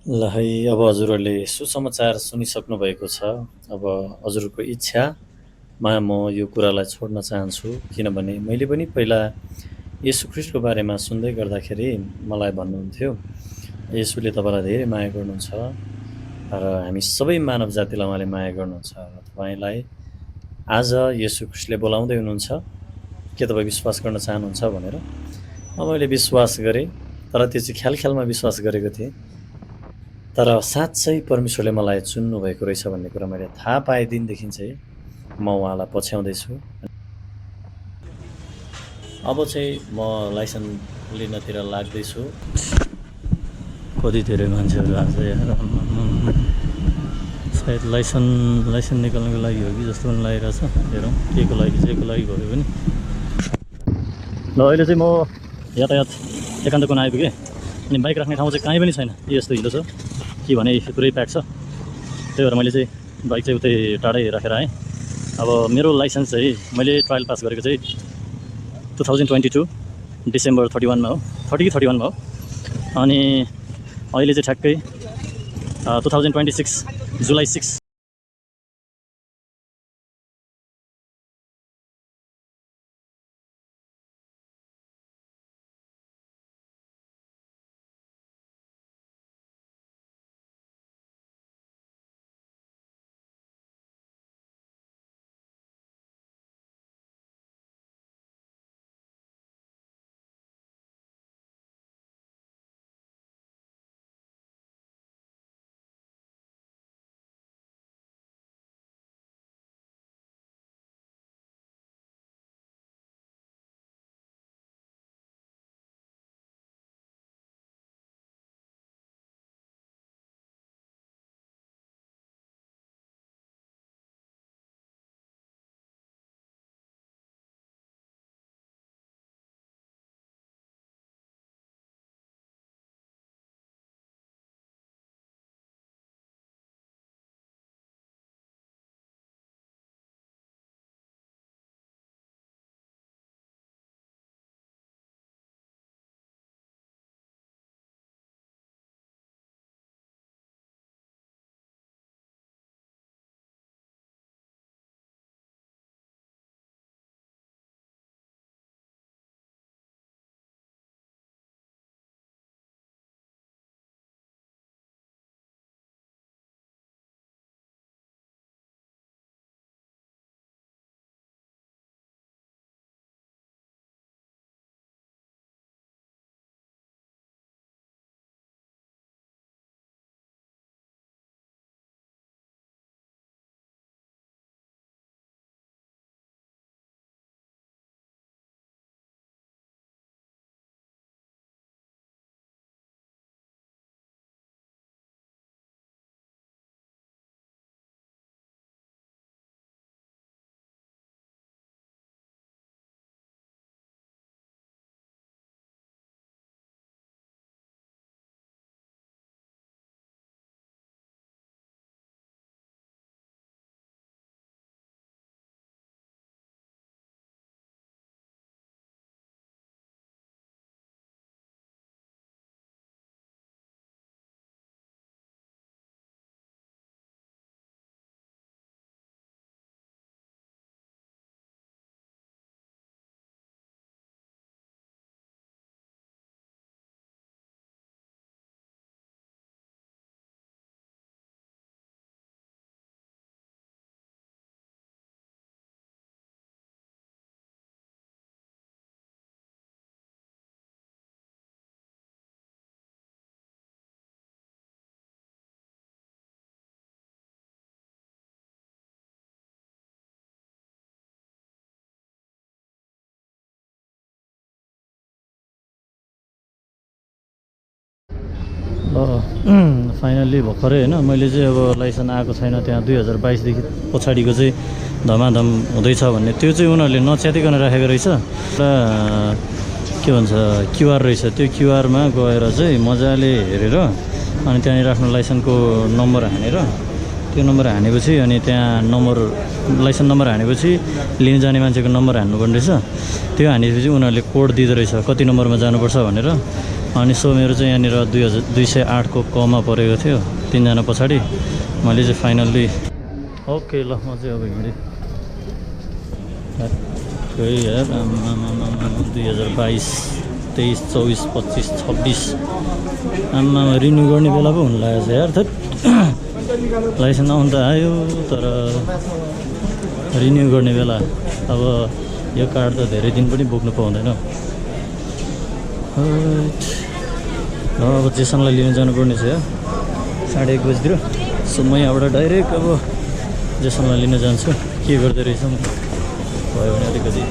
ल है अब हजुरहरूले सुसमाचार सुनिसक्नु भएको छ। अब हजुरको इच्छामा म यो कुरालाई छोड्न चाहन्छु, किनभने मैले पनि पहिला येशू ख्रीष्टको बारेमा सुन्दै गर्दाखेरि मलाई भन्नुहुन्थ्यो, येशूले तपाईँलाई धेरै माया गर्नुहुन्छ र हामी सबै मानव जातिलाई उहाँले माया गर्नुहुन्छ र तपाईँलाई आज येशू ख्रीष्टले बोलाउँदै हुनुहुन्छ, के तपाईँ विश्वास गर्न चाहनुहुन्छ भनेर। मैले विश्वास गरेँ, तर त्यो चाहिँ ख्यालमा विश्वास गरेको थिएँ। तर साँच्चै परमेश्वरले मलाई चुन्नुभएको रहेछ भन्ने कुरा मैले थाहा पाए दिनदेखि चाहिँ म उहाँलाई पछ्याउँदैछु। अब चाहिँ म लाइसेन्स लिनतिर लाग्दैछु। कति धेरै मान्छेहरू आज सायद लाइसेन्स निकाल्नको लागि हो कि जस्तो पनि लागिरहेछ। हेरौँ के को लागि चाहिँ को लागि भयो भने। ल अहिले चाहिँ म यातायात एकान्त कुना आइपुगेँ अनि बाइक राख्ने ठाउँ चाहिँ कहीँ पनि छैन, यस्तो हिलो छ कि भने पुरै प्याक छ। त्यही भएर मैले चाहिँ बाइक चाहिँ उतै टाढै राखेर आएँ। अब मेरो लाइसेन्स चाहिँ मैले ट्रायल पास गरेको चाहिँ 2022 डिसेम्बर 31मा हो, 30 कि 31मा हो। अनि अहिले चाहिँ ठ्याक्कै 2026 जुलाई 6। फाइनल्ली भर्खरै होइन मैले चाहिँ अब लाइसेन्स आएको छैन, त्यहाँ 2022देखि पछाडिको चाहिँ धमाधम हुँदैछ भन्ने त्यो चाहिँ उनीहरूले नच्यातिकन राखेको रहेछ। र के भन्छ क्युआर रहेछ, त्यो क्युआरमा गएर चाहिँ मजाले हेरेर अनि त्यहाँनिर आफ्नो लाइसेन्सको नम्बर हानेर त्यो नम्बर हानेपछि अनि त्यहाँ लाइसेन्स नम्बर हानेपछि लिन जाने मान्छेको नम्बर हान्नुपर्ने रहेछ। त्यो हानेपछि उनीहरूले कोड दिँदो रहेछ कति नम्बरमा जानुपर्छ भनेर। अनि सो मेरो चाहिँ यहाँनिर 2208 को कमा परेको थियो 3 जना पछाडि मैले चाहिँ फाइनल्ली ओके ल म चाहिँ अब हिँडेँ खै यार 2022 23 24 25 26 आम्मा रिन्यू गर्ने बेला पो हुन लागेको छ यार थेट लाइसेन्स आउनु त आयो तर रिन्यू गर्ने बेला अब यो कार्ड त धेरै दिन पनि बोक्नु पाउँदैन अब जेसनलाई लिन जानुपर्ने छ 1:30 बजीतिर सो म यहाँबाट डाइरेक्ट अब जेसनलाई लिन जान्छु के गर्दै रहेछ भयो भने अलिकति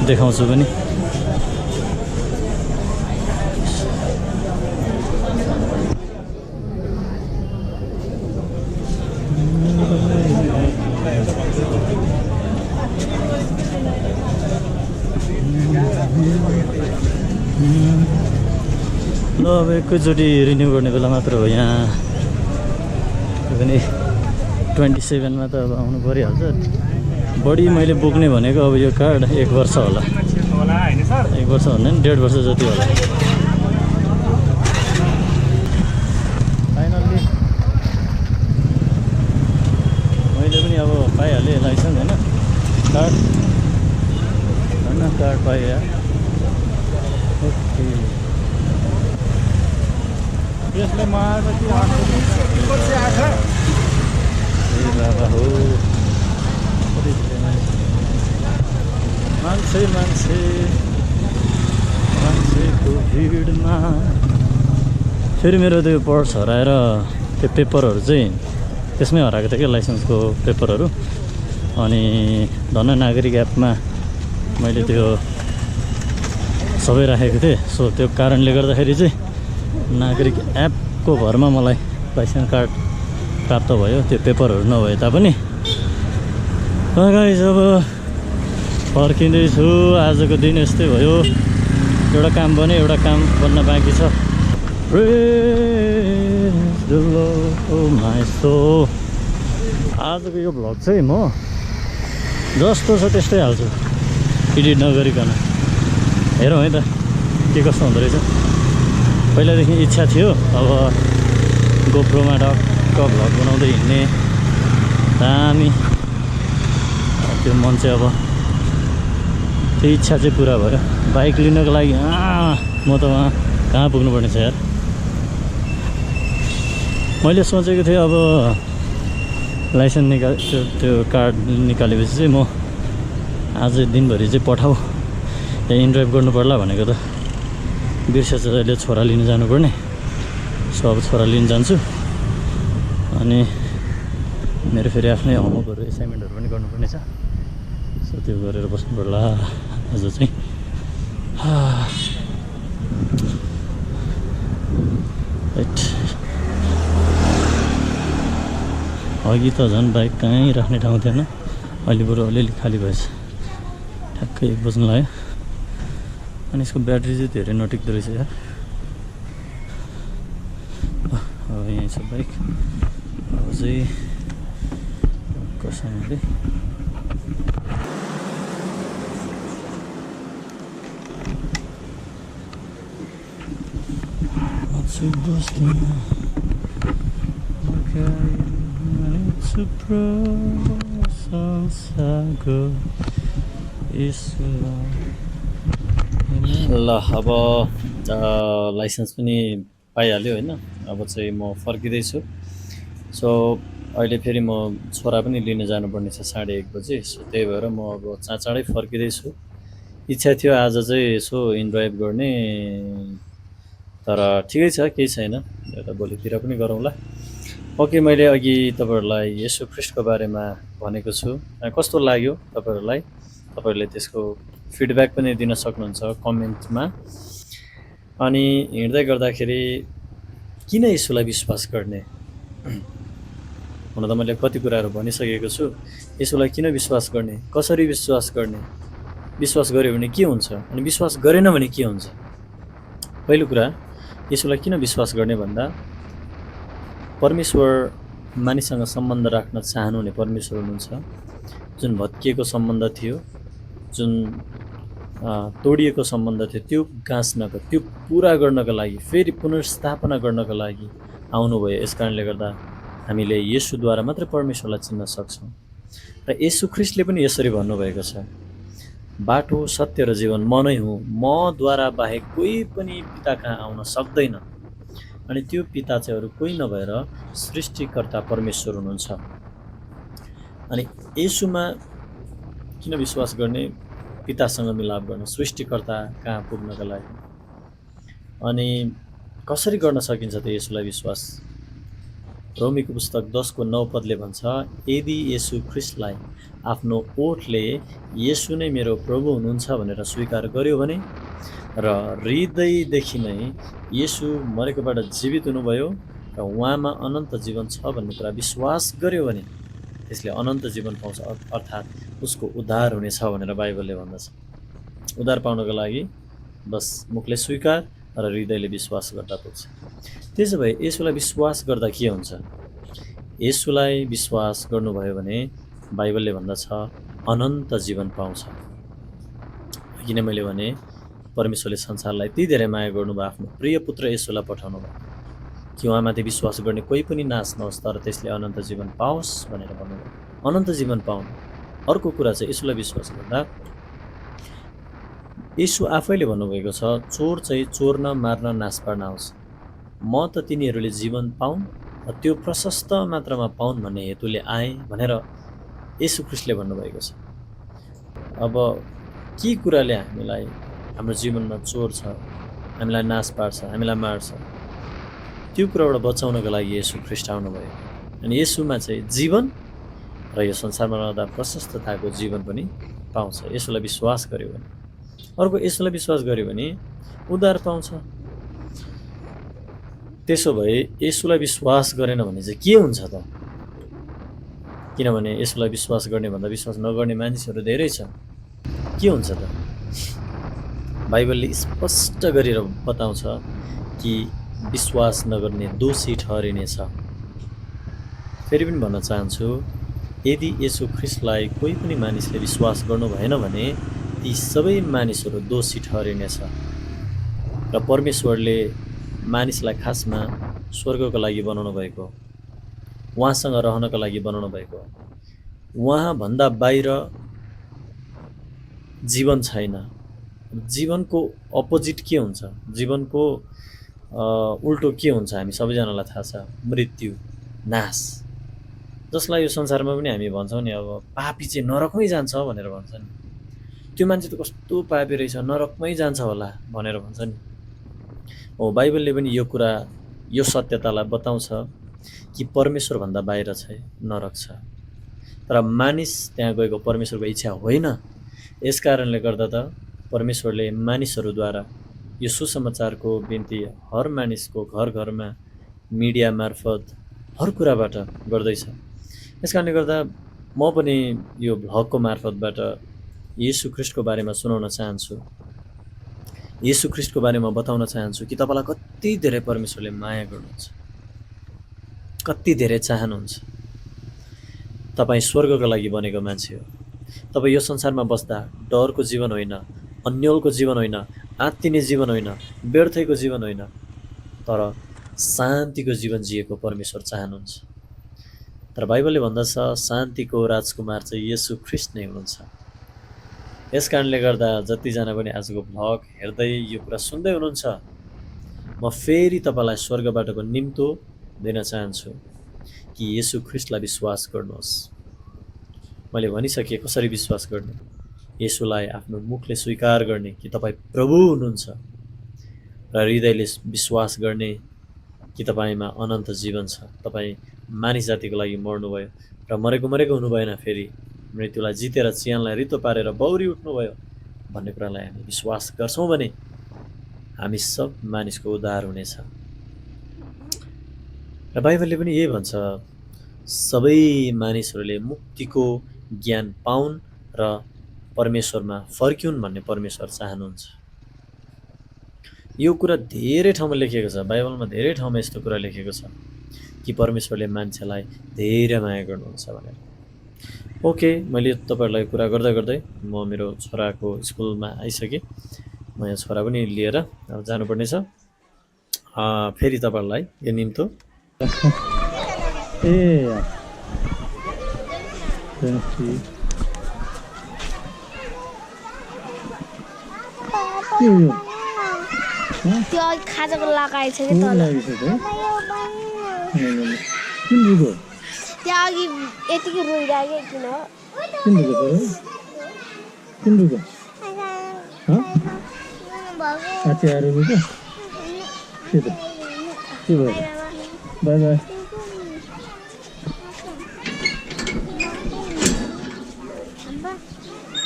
देखाउँछु पनि ल अब एकैचोटि रिन्यू गर्ने बेला मात्र हो यहाँ पनि 27 मा त अब आउनु परिहाल्छ बढी मैले बोक्ने भनेको अब यो कार्ड 1 वर्ष होला 1 वर्ष भन्दा नि 1.5 वर्ष जति होला फाइनल्ली मैले पनि अब पाइहालेँ लाइसेन्स होइन कार्ड पाएँ यार ओके यसले मार्पछि बाबा हो मान्छेको भिडमा फेरि मेरो त्यो पर्स हराएर त्यो पेपरहरू चाहिँ त्यसमै हराएको थियो क्या लाइसेन्सको पेपरहरू अनि धन नागरिक एपमा मैले त्यो सबै राखेको थिएँ सो त्यो कारणले गर्दाखेरि चाहिँ नागरिक एपको भरमा मलाई लाइसेन्स कार्ड प्राप्त भयो त्यो पेपरहरू नभए तापनि गाइस अब फर्किँदैछु आजको दिन यस्तै भयो एउटा काम बन्यो एउटा काम बन्न बाँकी छ आजको यो भ्लग चाहिँ म जस्तो छ त्यस्तै हाल्छु एडिट नगरिकन हेरौँ है त के कस्तो हुँदो रहेछ पहिलादेखि इच्छा थियो अब गोप्रोमा टक्क भ्लग बनाउँदै हिँड्ने दामी त्यो मन चाहिँ अब त्यो इच्छा चाहिँ पुरा भयो बाइक लिनको लागि म त वहाँ कहाँ पुग्नुपर्ने छ यार मैले सोचेको थिएँ अब लाइसेन्स त्यो कार्ड निकालेपछि चाहिँ म आज दिनभरि चाहिँ पठाऊ यहाँ इनड्राइभ गर्नु पर्ला भनेको त बिर्सेछ अहिले छोरा लिन जानुपर्ने सो अब छोरा लिन जान्छु अनि मेरो फेरि आफ्नै होमवर्कहरू एसाइनमेन्टहरू पनि गर्नुपर्ने छ सो त्यो गरेर बस्नु पर्ला आज चाहिँ राइट अघि त झन् बाइक कहीँ राख्ने ठाउँ थिएन अहिले बरु अलिअलि खाली भएछ ठ्याक्कै 1 बज्नु लाग्यो अनि यसको ब्याट्री चाहिँ धेरै नटिक्दो रहेछ यार अब यहीँ छ बाइक अब चाहिँ कसैले ल अब लाइसेन्स पनि पाइहाल्यो होइन अब चाहिँ म फर्किँदैछु सो अहिले फेरि म छोरा पनि लिन जानुपर्ने छ 1:30 बजे सो त्यही भएर म अब चाँडै फर्किँदैछु इच्छा थियो आज चाहिँ यसो इनड्राइभ गर्ने तर ठिकै छ केही छैन एउटा भोलितिर पनि गरौँला ओके मैले अघि तपाईँहरूलाई येशू ख्रीष्टको बारेमा भनेको छु कस्तो लाग्यो तपाईँहरूलाई तपाईँहरूले त्यसको फिडब्याक पनि दिन सक्नुहुन्छ कमेन्टमा अनि हिँड्दै गर्दाखेरि किन येशूलाई विश्वास गर्ने हुन त मैले कति कुराहरू भनिसकेको छु येशूलाई किन विश्वास गर्ने कसरी विश्वास गर्ने विश्वास गर्यो भने के हुन्छ अनि विश्वास गरेन भने के हुन्छ पहिलो कुरा येशूलाई किन विश्वास गर्ने भन्दा परमेश्वर मानिससँग सम्बन्ध राख्न चाहनुहुने परमेश्वर हुनुहुन्छ जुन भत्किएको सम्बन्ध थियो जुन तोडिएको सम्बन्ध थियो त्यो गाँच्नको, त्यो पुरा गर्नको लागि, फेरि पुनर्स्थापना गर्नको लागि आउनुभयो। यस कारणले गर्दा हामीले येशूद्वारा मात्रै परमेश्वरलाई चिन्न सक्छौँ। र येशू ख्रिस्टले पनि यसरी भन्नुभएको छ, बाटो सत्य र जीवन म नै हुँ, मद्वारा बाहेक कोही पनि पिता कहाँ आउन सक्दैन। अनि त्यो पिता चाहिँ अरू कोही नभएर सृष्टिकर्ता परमेश्वर हुनुहुन्छ। अनि येशूमा किन विश्वास गर्ने? पितासँग मिलाप गर्न, सृष्टिकर्ता कहाँ पुग्नका लागि। अनि कसरी गर्न सकिन्छ त येशूलाई विश्वास? रोमीको पुस्तक 10:9 भन्छ, यदि येशू ख्रिस्टलाई आफ्नो ओठले येशू नै मेरो प्रभु हुनुहुन्छ भनेर स्वीकार गर्यो भने र हृदयदेखि नै येशू मरेकोबाट जीवित हुनुभयो र उहाँमा अनन्त जीवन छ भन्ने कुरा विश्वास गर्यो भने त्यसले अनन्त जीवन पाउँछ, अर्थात् उसको उद्धार हुनेछ भनेर बाइबलले भन्दछ। उद्धार पाउनको लागि बस मुखले स्वीकार र हृदयले विश्वास गर्दा पुग्छ। त्यसो भए येशूलाई विश्वास गर्दा के हुन्छ? येशूलाई विश्वास गर्नुभयो भने बाइबलले भन्दछ अनन्त जीवन पाउँछ। किन मैले भने परमेश्वरले संसारलाई यति धेरै माया गर्नुभयो, आफ्नो प्रिय पुत्र येशूलाई पठाउनु भयो कि उहाँमाथि विश्वास गर्ने कोही पनि नाश नहोस् तर त्यसले अनन्त जीवन पाओस् भनेर भन्नुभयो। अनन्त जीवन पाउनु। अर्को कुरा चाहिँ येशूलाई विश्वास गर्दा येशू आफैले भन्नुभएको छ, चोर चाहिँ चोर्न, मार्न, नाश पार्न आउँछ, म त तिनीहरूले जीवन पाउन् र त्यो प्रशस्त मात्रामा पाउन् भन्ने हेतुले आएँ भनेर येशू ख्रिस्टले भन्नुभएको छ। अब के कुराले हामीलाई हाम्रो जीवनमा चोर छ, हामीलाई नाश पार्छ, हामीलाई मार्छ, त्यो कुराबाट बचाउनको लागि येशू ख्रिस्ट आउनुभयो। अनि येशूमा चाहिँ जीवन र यो संसारमा रहँदा प्रशस्तताको जीवन पनि पाउँछ येशूलाई विश्वास गर्यो भने। अर्को, येशूलाई विश्वास गर्यो भने उद्धार पाउँछ। त्यसो भए येशूलाई विश्वास गरेन भने चाहिँ के हुन्छ त? किनभने येशूलाई विश्वास गर्ने भन्दा विश्वास नगर्ने मानिसहरू धेरै छ। के हुन्छ त? बाइबलले स्पष्ट गरेर बताउँछ कि विश्वास नगर्ने दोषी ठहरिनेछ। फेरि पनि भन्न चाहन्छु, यदि येशू ख्रिस्टलाई कोही पनि मानिसले विश्वास गर्नु भएन भने ती सबै मानिसहरू दोषी ठहरिनेछ। र परमेश्वरले मानिसलाई खासमा स्वर्गको लागि बनाउनु भएको, उहाँसँग रहनको लागि बनाउनु भएको, उहाँभन्दा बाहिर जीवन छैन। जीवनको अपोजिट के हुन्छ? जीवनको उल्टो के हुन्छ हामी सबैजनालाई थाहा छ, मृत्यु, नाश। जसलाई यो संसारमा पनि हामी भन्छौँ नि, अब पापी चाहिँ नरकमै जान्छ भनेर भन्छ नि, त्यो मान्छे त कस्तो पापी रहेछ, नरकमै जान्छ होला भनेर भन्छ नि। हो, बाइबलले पनि यो कुरा, यो सत्यतालाई बताउँछ कि परमेश्वरभन्दा बाहिर चाहिँ नरक छ। तर मानिस त्यहाँ गएको परमेश्वरको इच्छा होइन। यस कारणले गर्दा त परमेश्वरले मानिसहरूद्वारा यो सुसमाचारको बिन्ती हर मानिसको घर घरमा मिडिया मार्फत हर कुराबाट गर्दैछ। यस कारणले गर्दा म पनि यो भ्लगको मार्फतबाट येशू ख्रिस्टको बारेमा सुनाउन चाहन्छु, येशू ख्रिस्टको बारेमा बताउन चाहन्छु कि तपाईँलाई कति धेरै परमेश्वरले माया गर्नुहुन्छ, कति धेरै चाहनुहुन्छ। तपाईँ स्वर्गको लागि बनेको मान्छे हो। तपाईँ यो संसारमा बस्दा डरको जीवन होइन, अन्यलको जीवन होइन, आत्तिने जीवन होइन, व्यर्थको जीवन होइन, तर शान्तिको जीवन जिएको परमेश्वर चाहनुहुन्छ। तर बाइबलले भन्दछ शान्तिको राजकुमार चाहिँ येशू ख्रिस्ट नै हुनुहुन्छ। यस कारणले गर्दा जतिजना पनि आजको भ्लग हेर्दै यो कुरा सुन्दै हुनुहुन्छ, म फेरि तपाईँलाई स्वर्गबाटको निम्तो दिन चाहन्छु कि येशू ख्रिस्टलाई विश्वास गर्नुहोस्। मैले भनिसकेँ कसरी विश्वास गर्ने। येशूलाई आफ्नो मुखले स्वीकार गर्ने कि तपाईँ प्रभु हुनुहुन्छ र हृदयले विश्वास गर्ने कि तपाईँमा अनन्त जीवन छ। तपाईँ मानिस जातिको लागि मर्नुभयो र मरेको हुनु भएन, फेरि मृत्युलाई जितेर चियानलाई रित्तो पारेर बौरी उठ्नुभयो भन्ने कुरालाई हामी विश्वास गर्छौँ भने हामी सब मानिसको उद्धार हुनेछ। र बाइबलले पनि यही भन्छ, सबै मानिसहरूले मुक्तिको ज्ञान पाउन् र परमेश्वरमा फर्किउन् भन्ने परमेश्वर चाहनुहुन्छ। यो कुरा धेरै ठाउँमा लेखिएको छ, बाइबलमा धेरै ठाउँमा यस्तो कुरा लेखिएको छ कि परमेश्वरले मान्छेलाई धेरै माया गर्नुहुन्छ भनेर। ओके, मैले तपाईँहरूलाई कुरा गर्दा गर्दै म मेरो छोराको स्कुलमा आइसकेँ। म यहाँ छोरा पनि लिएर अब जानुपर्ने छ। फेरि तपाईँहरूलाई यो निम्तो ए त्यो खाजाको लगाएछ कि तल त्यो अघि यतिकै रोइरहेको किन बाई बाई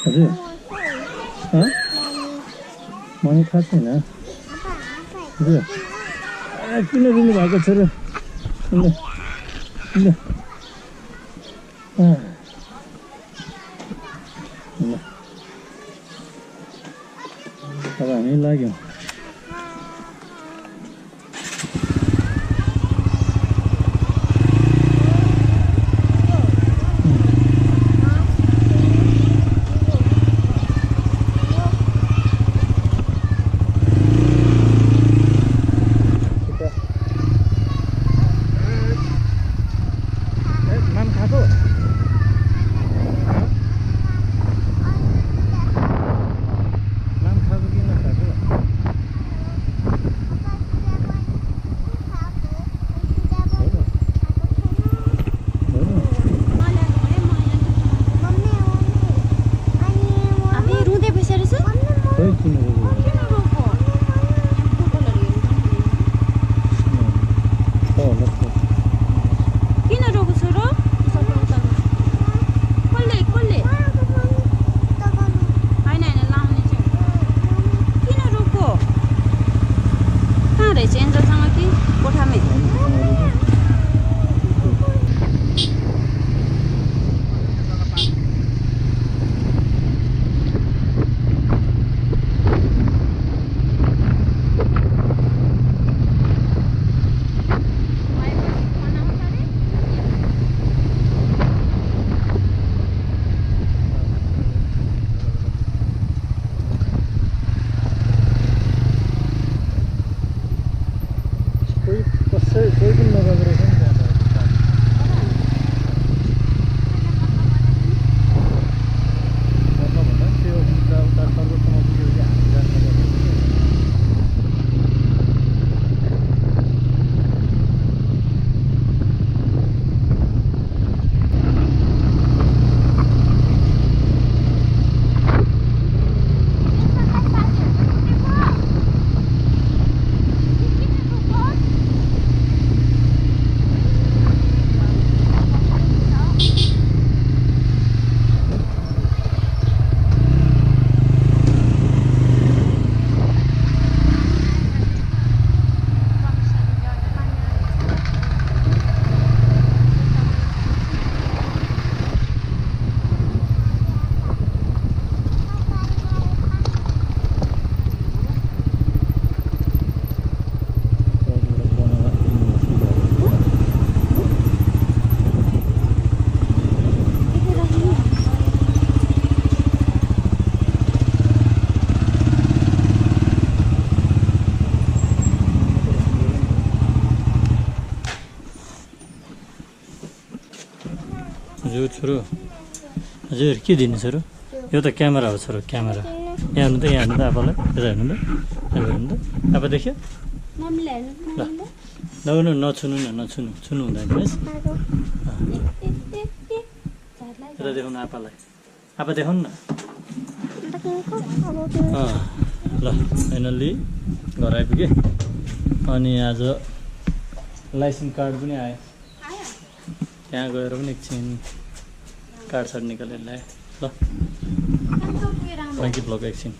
हजुर मनी थाहा छैन हजुर किन रुनु भएको छोरो अब हामी लाग्यौँ कोही पनि नगएको रहेछ नि त्यहाँ भन्दा पनि त्यो उता सर्वसम्म पुगेपछि हामी जानुपर्छ हजुर छोरो हजुर के दिनु छोरो यो त क्यामेरा हो छोरो क्यामेरा यहाँ हेर्नु त आपालाई यता हेर्नु त हेर्नु त आपा देख्यो ल नहुनु नछुनु न नछुनु छुनु हुँदैन यस यता देखाउनु आपालाई आपा देखाउनु न ल फाइनल्ली घर आइपुगेँ अनि आज लाइसेन्स कार्ड पनि आयो त्यहाँ गएर पनि एकछिन कार्ड सार्ड निकालेर ल्याएँ ल थ्याङ्क यू ब्लग एकछिन